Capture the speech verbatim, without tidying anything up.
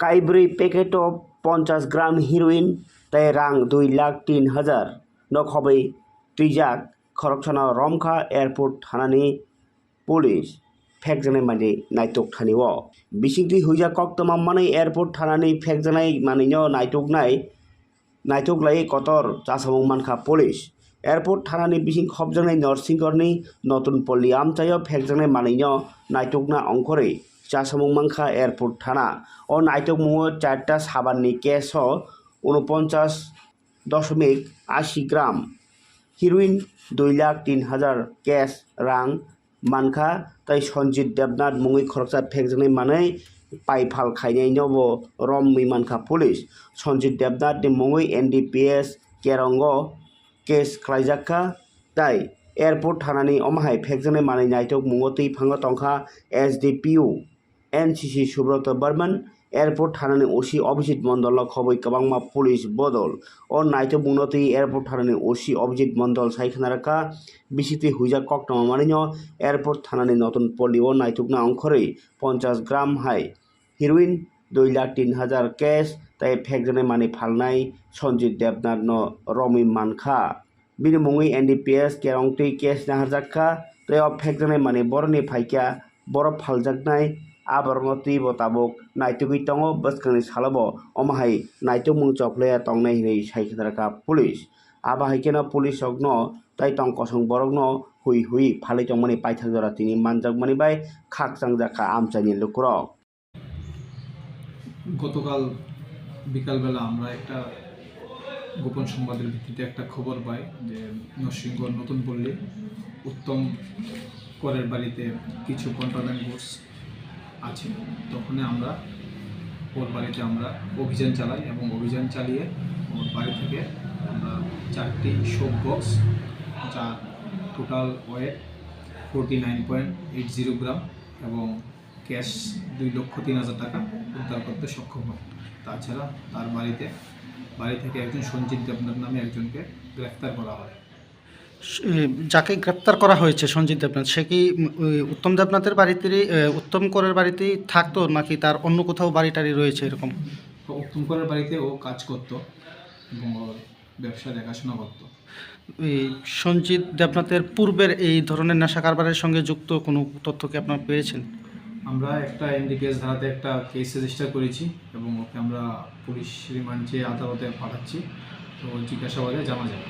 kaibrwi packet o ponchas gram heroin tei rang dui lakh tin hajar no khobwi twijak khoroksano romkha airport thanani police phekjaknai manwi naitok thani o. Bisingtwi huijak koktwma manwi airport thanani phekjaknai manwino naituknai, naituk lai kotor chasamung mankha police. Airport thanani bising khopjaknai Norsingkorni Notun Polli amchaio phekjaknai manwino naitukna ongkhorwi chasamung mankha airport thana. O naitukmungo charta sabanni case o unoponchas doshomik ashi gram heroin, dui lakh tin hajar cash rang mankha, tei Sanjit Debnath mungwi khoroksa phekjaknai manwi paiphal khainaino bo romwi mankha police. Sanjit Debnath ni mungwi N D P S Kerongo case khlaijak kha, tei airport thanani omo hai phekjaknai manwi naitok mungo twi phango tongkha S D P O N C C Subroto Barman, airport thanani O C Abhijit Mondolno khobwi kwbangma police bodol. O naitok mungno twi airport thanani O C Abhijit Mondol sai khna rakha, bisingtwi huijak koktwma manwino airport thanani Notun Polli o naitukna ongkhorwi ponchas gram hai heroin, dui lakh tin hajar cash tei phekjaknai manwi phalnai Sanjit Debnath no romwi mankha. Bini mungwi N D P S Kerong twi case naharjak kha, tei o phekjaknai manwi borokni phaikha, borok phaljaknai, a borokno twibo tabuk naitugwi tongo, bwskangni salobo omo hai naitukmung chophlaiya tongnai hinwi sai khna rakha police. Abo hai kheno police rokno tei tong kosong borokno hui hui phalwi tongmani paithak jora tini manjakmani bai khakchangjakha amchaini lukurok. গতকাল বিকালবেলা আমরা একটা গোপন সংবাদের ভিত্তিতে একটা খবর পাই যে নরসিংহ নতুন পল্লী উত্তম করের বাড়িতে কিছু কন্ট্রাব্যান্ড গুডস আছে। তখনই আমরা ওর বাড়িতে আমরা অভিযান চালাই এবং অভিযান চালিয়ে ওর বাড়ি থেকে আমরা চারটি শোক বক্স, যার total wait forty nine point eight zero gram এবং ক্যাশ দুই লক্ষ তিন হাজার টাকা উদ্ধার করতে সক্ষম হয়। তাছাড়া তার বাড়িতে, বাড়ি থেকে একজন সঞ্জিত দেবনাথ নামে একজনকে গ্রেফতার করা হয়। এ, যাকে গ্রেপ্তার করা হয়েছে সঞ্জিত দেবনাথ, সে কি, উম, ওই উত্তম দেবনাথের বাড়িতেই, এ, উত্তম করের বাড়িতেই থাকতো, নাকি তার অন্য কোথাও বাড়ি টাড়ি রয়েছে এরকম? তো উত্তম করের বাড়িতে ও কাজ করত এবং ওর ব্যবসা দেখাশোনা করত। এই সঞ্জিত দেবনাথের পূর্বের এই ধরনের নেশা কারবারের সঙ্গে যুক্ত কোনো তথ্য কি আপনারা পেয়েছেন? আমরা একটা এনডিপিএস ধারাতে একটা কেস রেজিস্টার করেছি এবং ওকে আমরা পুলিশ রিমান্ড চেয়ে আদালতে পাঠাচ্ছি। তো জিজ্ঞাসাবাদে জানা যাবে।